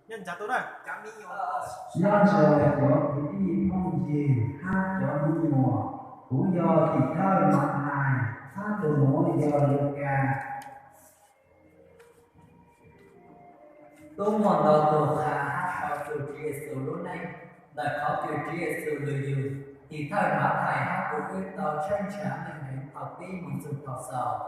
Nyob zoo cov kwv tij phooj ywg hab cov me nyuam, kuv yog tim thawj Mathais hab tus muam yog Lukas. Tub muaj ntau tug qha hab sau txug Tswv Yexus lub neej ntawm qhov kws Tswv Yexus lug yug. Tim thawj Mathais hab kuv wb tau tshawb ntshaw meej heev thaum pib moog txug thaum xaus.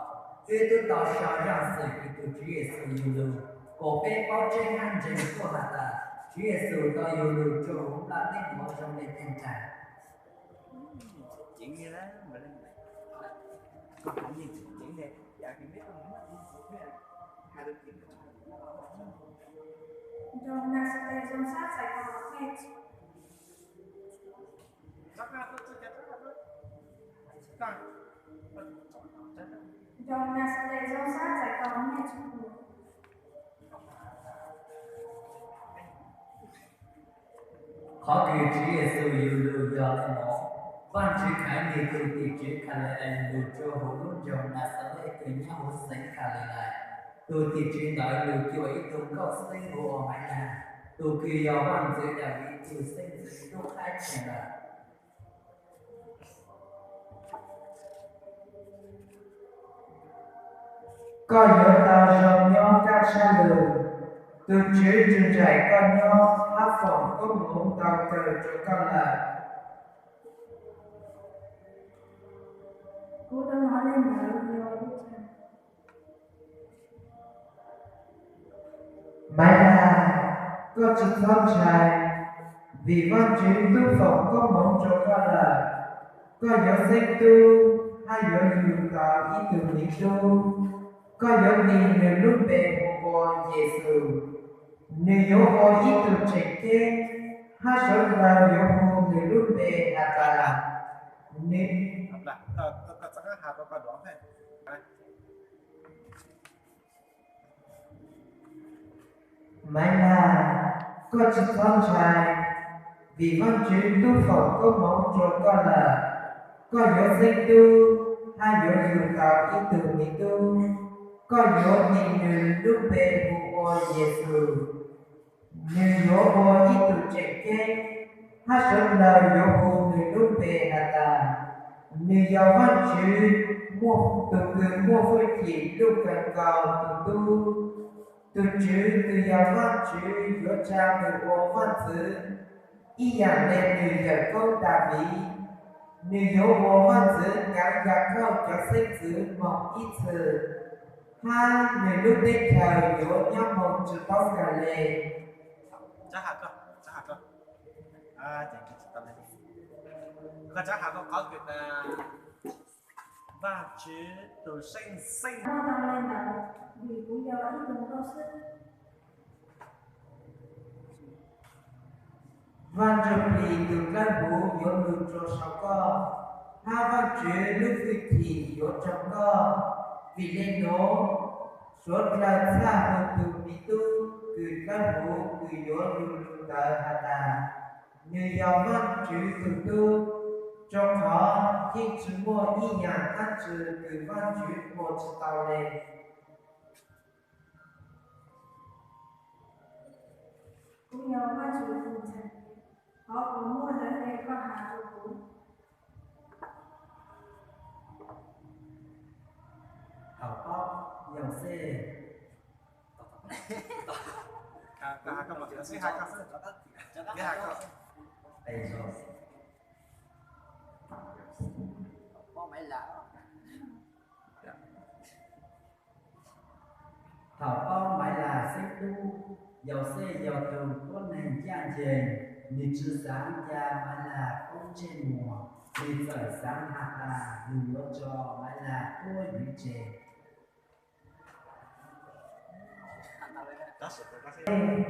Wb tub tau sau zaaj xwm kws tug Tswv Yexus yug lug, kuas peb paub tseeb hab ntseeg tuaj has tas Tswv Yexus tau yug lug rua huv nplaj teb nuav zoo le caag nraag. Qhov kws Tswv Yexus yug lug yog le nuav: Vaajtswv khaiv nwg tug tim tswv Khali-ees lug rua huv lub nroog Naxales kws nyob huv xeev Khali-lais. Tug tim tswv ntawd lug cuag ib tug nkauj xeeb hu ua Maiv Laag, tug kws yog vaaj ntxwv Daviv tug xeeb ntxwv lub qhaib tsheej lawm. Koj yuav tau zoo nyob kaj sab lug. Tug Tswv tsuas nraim koj nyob hab foom koob hmoov ntau kawg rua koj lawm. Maiv Laag, koj tsi txhob ntshai, vim Vaajtswv tub foom koob hmoov rua koj lawm. Koj yuav xeeb tub hab yuav yug tau ib tug miv tub. Koj yuav tis nwg lub npe hu ua Yexus. Nwg yuav ua ib tug tseem ceeb, hab suav dlawg yuav hu nwg lub npe has tas Nws Maiv Laag, koj tsi txhob ntshai, vim Vaajtswv tub foom koob hmoov rua koj lawm. Koj yuav xeeb tub hab yuav yug tau ib tug miv tub. Koj yuav tis nwg lub npe hu ua Yexus. Nwg yuav ua ib tug tseem ceeb, hab suav dlawg yuav hu nwg lub npe has tas, Nws yog Vaajtswv, muaj tug kws muaj hwj chim lub kawg nkaus tug tub. Tug Tswv kws yog Vaajtswv yuav tsa nwg ua vaaj ntxwv, ib yaam le nwg yawm koob Daviv. Nwg yuav ua vaaj ntxwv kaav Yakauj cov xeeb ntxwv moog ib txhis, hab nwg lub teb chaws yuav nyob moog tsi paub kawg le. Vaajtswv tug seej xeeb. Vaaj Ntsuj Plig tug dlawb huv yuav lug rua sau koj, hab Vaajtswv lub hwj chim yuav raug koj. Vim le nuav, suav dlawg txhaj hu tug miv tub kws dlawb huv kws yuav lug lug ntawd has tas, Nws yog Vaajtswv tug tub. Rua qhov yeej tsi muaj ib yaam dlaab tsi kws Vaajtswv ua tsi tau le. Kuv yog Vaajtswv tug ntseeg, qhov uas muaj lawv le koj has rua kuv. Thaum paub Yauxej Thaum paub Maiv Lag xeeb tub, Yauxej yog tug tuab neeg ncaj ncees, nwg tsi xaav ca Maiv Lag poob ntsej muag, nwg txawm xaav has tas nwg yuav tso Maiv Lag tuab yuav tseg.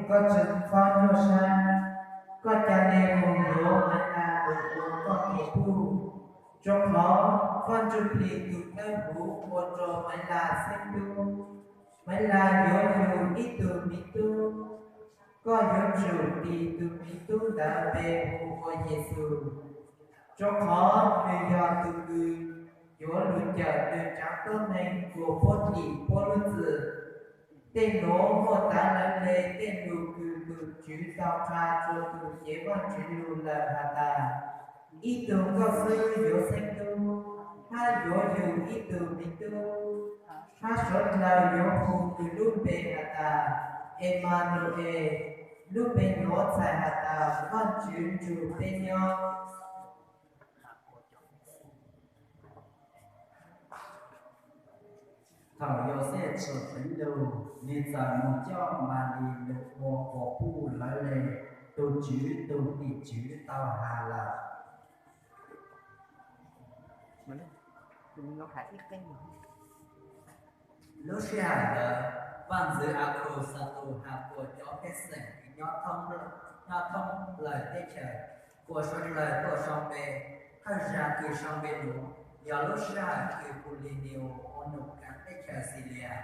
Koj tsi txhob nyuaj sab, koj ca le moog yuav Maiv Lag lug ua koj tug tub, rua qhov Vaaj Ntsuj Plig tug dlawb huv ua rua Maiv Lag xeeb tub. Maiv Lag yuav yug ib tug miv tub. Koj yuav tsum tis tug miv tub ntawd npe hu ua Yexus, rua qhov nwg yog tug kws yuav lug cawm nwg tsaav tuab neeg kuas puab dim puab lub txim. Tej nuav muaj tav lawv le tej lug kws tug Tswv tau qha rua tug cev Vaajtswv lug lawm has tas, ib tug koj xwb yuav xeeb tub, hab yuav yug ib tug me tub, hab suav dlawg yuav hu kws lub npe has tas Enaunees, lub npe nuav txhais has tas Vaajtswv nrug peb nyob. Thaum Yauxej txawm teev lug, nwg txawm moog coj Malis lug ua quas puj lawv le tug Tswv tug tim tswv tau has lawm. Lub sij hawm ntawd, Vaajntxwv Akauxatus has puas cov pej xeem kws nyob thoob plaws teb chaws, puas suav dlawg tuaj sau npe, thawj zag kws sau npe nuav yog lub sij hawm kws Kulinus ua num kaav teb chaws Xilias.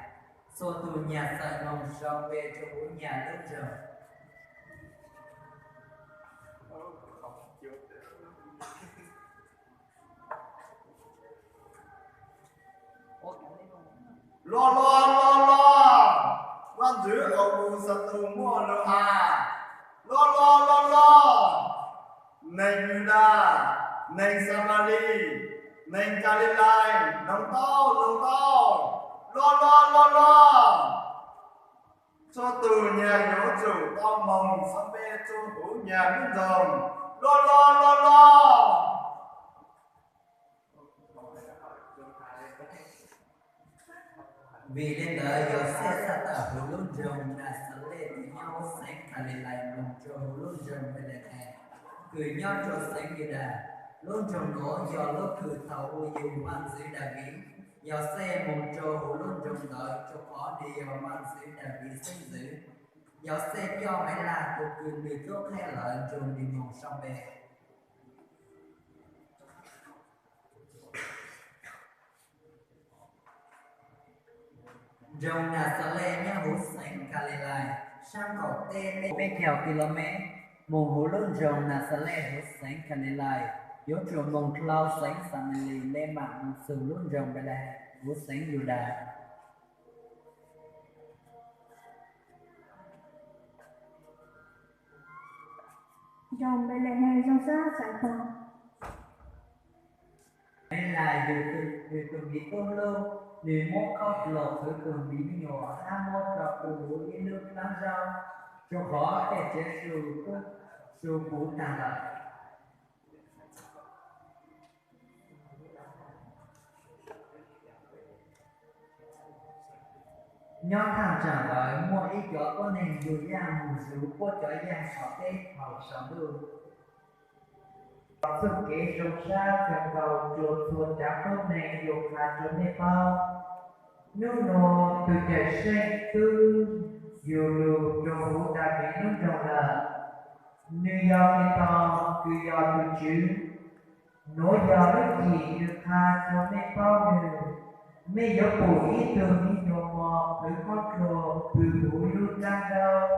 Txhua tug nyag txawm moog sau npe rua huv nyag lub nroog. Loj loj loj loj, Vaajntxwv Akauxatus muaj lug has, loj loj loj loj, neeg Yudas, neeg Xamalis, neeg Kalilais, noog tau, noog tau, loj loj loj loj. Txhua tug nyag yuav tsum tau moog sau npe rua huv nyag lub nroog, loj loj loj loj. Vim le ntawd Yauxej txhaj tawm huv lub nroog Naxales kws nyob huv xeev Kalilais moog rua huv lub nroog Npelehees kws nyob rua xeev Yudas. Lub nroog nuav yog lub kws thaum ub yug Vaajntxwv Daviv. Yauxej moog rua huv lub nroog ntawd rua qhov nwg yog Vaajntxwv Daviv xeeb ntxwv. Yauxej coj Maivlag tug kws nwg tub qheb lawm nrug nwg moog sau npe. Nroog Naxales nyob huv xeev Kalilais, saab nkaum teb peb caug ki lo mev. Moog huv lub nroog Naxales huv xeev Kalilais, yuav tsum moog dlau xeev Xamalis le maam moog txug lub nroog Npelehees huv xeev Yudas. Nroog Npelehees zoo sab xaiv tau. Maivlag yug nwg tug miv tub hlub, nwg muab kauj dluag qhwv tug miv nyuam hab muab tso tu huv ib lub dlaab zaub, rua qhov tej tsev su tub su puv taag lawm. Nyob thaaj tsaam ntawd muaj ib cov tuab neeg yug yaaj moog zuv puab cov yaaj tom teb thaum saum ntuj. Txuj kev zoo sab kawg nkaus rua txhua caav tuab neeg yug qha rua mej paub. Nub nua tug Cawm Seej tub yug lug rua huv Daviv lub nroog lawm. Nwg yog Khetos kws yog tug Tswv. Nuav yog lub cim kws qha rua mej paub nwg. Mej yuav pum ib tug miv nyuas mos qhwv kauj dluag pw huv lub dlaab zaub.